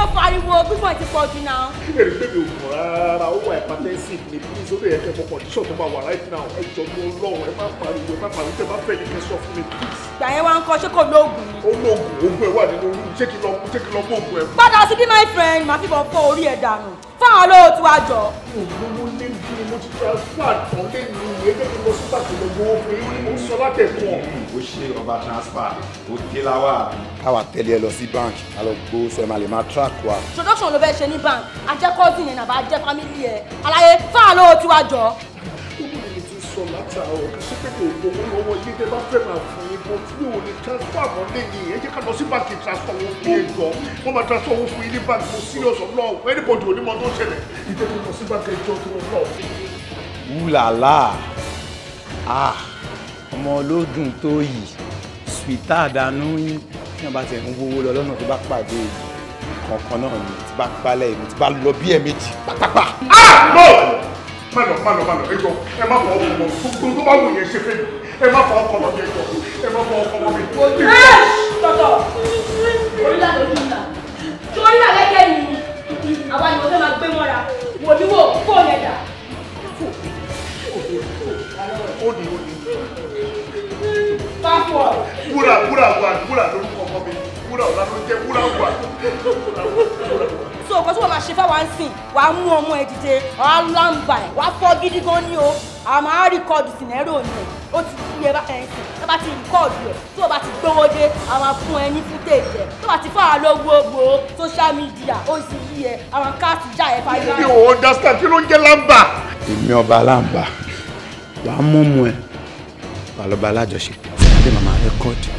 Ló fariwo gbígbọ́n ti pọ̀ jù náà. Èrè pé mi ò mọ̀ rárá, ó wà hypertensive ni please, ó lè yẹ kẹ́ mọ condition tó máa wà right now. Ẹ jọ ní Ọlọ́run, ẹ má pariwo, ẹ má pariwo, tẹ bá fẹ́ ní kẹ́ sọ fún mi please. Ìgbà yẹn wá ń kọ́ ṣé kò lóògùn ni. Ó lóògùn, oògùn ẹ̀ wà nínú room, ṣé kí lọ mú oògùn ẹ̀. Padà sí bí my friend, màá fìbọn fọ́ orí ẹ̀ dànù. Fáwọn olóòtú àjọ. Ògbówó lé bí mo ti transfer tán lé ní ìwé jẹ́ kí n lọ sí bàtì lọ gbowó fún yín ní mo ń sọ látẹ̀kùn. Ó ṣe ọba transfer ó dé láwà. Káwa tẹ̀lé ẹ lọ sí bank ká lọ gbowó sọ ẹ máa lè máa track wa. Introduction ló fẹ́ ṣe ní bank, ajẹ́ cousin ẹ̀ nàbà ajẹ́ family ẹ̀. Àlàyé fáwọn olóòtú àjọ. Ó ní mi ti sọ látàárọ̀ kí ṣé pé mi ò gbowó lọ́wọ́ yín tẹ́ bá fẹ́ máa fún yín bó tí mi ò lè transfer mọ́ lẹ́yìn ẹ jẹ́ ká lọ sí báńkì transfer owó fún yín jọ wọ́n máa transfer owó fún yín ní báńkì mo serious ọlọ́run anybody ò ní mọ tó ń ṣẹlẹ̀ ìjẹ́ kí n lọ sí báńkì ẹjọ́ tó ń lọ. Wúlàlà ah ọmọ olódùn tó yìí sweeter àdánù yín tí wọ́n bá ti ń wówó lọ lọ́nà tó bá pàdé kankan náà ni tí bá palẹ̀ èmi tí bá lọ bí ẹ̀ẹ̀mejì pátápá. Ah no! Má lọ má lọ má lọ ẹ jọ ẹ má fọ ọkọ mọ gbogbo tó bá wù yẹn ṣe fẹ́ mi ẹ má fọ ọkọ mọ mi ẹ jọ ẹ má fọ ọkọ mọ mi. Tọ̀tọ̀ orílẹ̀ lójú ìlà torí àlẹ́kẹ́ mi àwa ni mo fẹ́ máa gbé mọ́ra wò ní wò fóònù ẹ̀dá. Ó ní ó ní. Pápọ̀. Wúrà wúrà wà wúrà lórúkọ ọmọ mi wúrà ọ̀la ló jẹ́ wúrà wà. So nǹkan tí wọ́n máa ṣe fáwọn sìn wàá mú ọmọ ẹ dìde wàá láǹbà ẹ wàá fọ́ gidi gan ni o àwọn máa rìkọ́ọ̀dù sìnẹ́rò ni ẹ ó ti fi ẹ bá ẹ sìn tó bá ti rìkọ́ọ̀dù ẹ tó bá ti gbówó dé àwọn máa fún ẹ ní fútéèjì ẹ tó bá ti fún àwọn lówó gbòó social media ó sì yí ẹ àwọn káàsì já ẹ fáyé. Mi ò understand kí ló ń jẹ́ láǹbà. Èmi ọba láǹbà wàá mú ọmọ ẹ wàá lọ́ba alájọṣepọ̀ adé màmá rẹ́kọ́ọ̀dù.